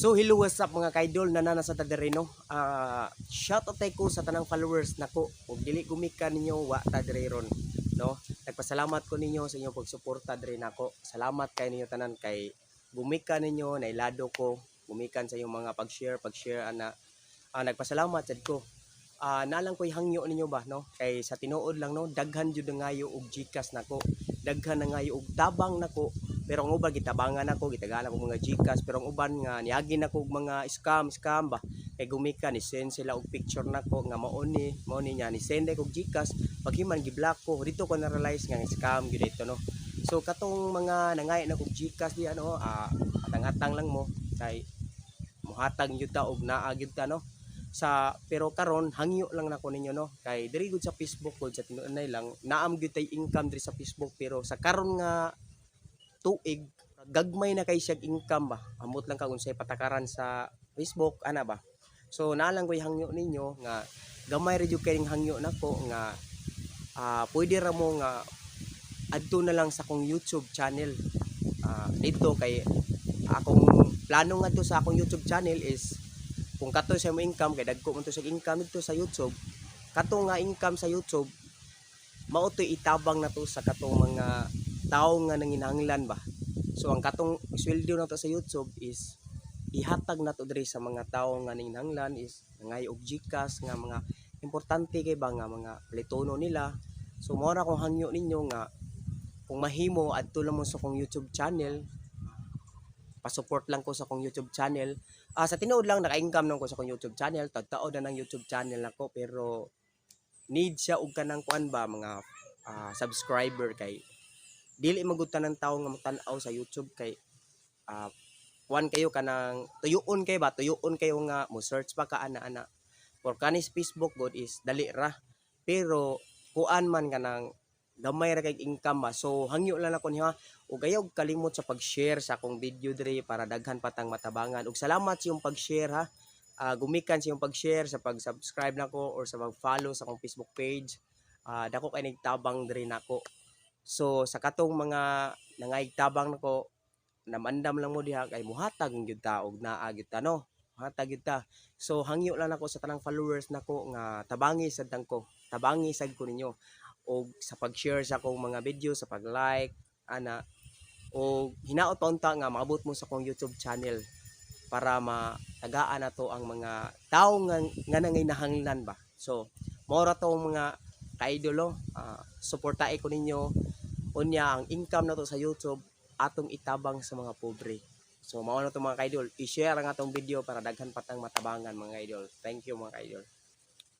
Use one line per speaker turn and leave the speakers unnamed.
So hello, what's up, mga kaidol na nana sa Tadereno. Shout out ko sa tanang followers nako. Ug dili gumikan ninyo, wa ta diri ron, no? Nagpasalamat ko ninyo sa inyong pagsuporta diri nako. Salamat kay ninyo tanan kay gumikan ninyo, nailado ko, gumikan sa inyong mga pag-share, pag-share ana. Nagpasalamat sad ko. Nalang ko'y hangyo ninyo ba, no? Kay sa tinuod lang, no, daghan jud ngayo og GCash nako. Daghan na ngayo og tabang nako, pero ang uban gitabangan ako, gitagaan ako mga GCash, pero ang uban nga niagi nako og mga scam scam ba, kay gumika ni send sila og picture nako nga mao ni niya ni send og GCash, paghiman gi-block ko. Dito ko na realize nga scam gyud ito, no? So katong mga nangay na kog GCash di ano, atang-atang lang mo kay muhatag gyud ta og naa gyud ta, no? Sa pero karon hangyo lang nako ninyo, no, kay diri gud sa Facebook gud, sa tinuod lang, naam gyud tay income diri sa Facebook, pero sa karon nga tuig gagmay na kay siyag income ba. Amot lang kag unsay patakaran sa Facebook ana ba. So naa lang ko'y hangyo ninyo nga gamay ra jud kay hangyo nako nga pwede ra mo nga adto na lang sa akong YouTube channel. Dito kay akong plano ngadto sa akong YouTube channel is kung kato sa mo income, kay dagko man to sa income dito sa YouTube, kato nga income sa YouTube mao to'y itabang na to sa katong mga tao nga nanginahanglan ba. So ang katong sweldo na to sa YouTube is ihatag na to diri sa mga tao nga nanginahanglan, is nangay og GCash nga mga importante kay ba nga mga plitono nila. So mao ra akong hangyo ninyo nga kung mahimo, adto lang mo sa akong YouTube channel, pa-support lang ko sa akong YouTube channel. Sa tinuod lang, naka-income nang ko sa akong YouTube channel, taod-taod na ng YouTube channel nako, pero need siya og kanang kuan ba, mga subscriber, kay dili magud tanan tawo nga motan-aw sa YouTube kay kuan kayo, kanang tuyuon kay ba, tuyuon kayo nga mo search pa ka ana ana. For kanis Facebook god is dali ra, pero kuan man, kanang gamay ra kay income ba. So hangyo lang ako niya ug ayaw kalimot sa pag-share sa akong video diri para daghan patang matabangan. Ug salamat sa iyong pag-share ha. Gumikan sa iyong pag-share, sa pag-subscribe nako or sa pag-follow sa akong Facebook page. Dako kay nagtabang diri nako. So sa katong mga nangayig nako, namandam lang mo diha kay muhatag gyud ta og naa gyud ta, no? Muhatag gyud ta. So hangyo lang ako sa tanang followers nako nga tabangi sad ko, tabangi sad ko ninyo og sa pag-share sa akong mga video, sa pag-like ana, og hinaot pa unta nga maabot mo sa akong YouTube channel para matagaan nato ang mga tao nga nanginahanglan ba. So mao ra to, mga kaidolo. Suportae ko ninyo. Unya ang income nato sa YouTube atong itabang sa mga pobre. So mao na to, mga kaidol. I-share ang atong video para daghan patang matabangan, mga idol. Thank you, mga kaidol.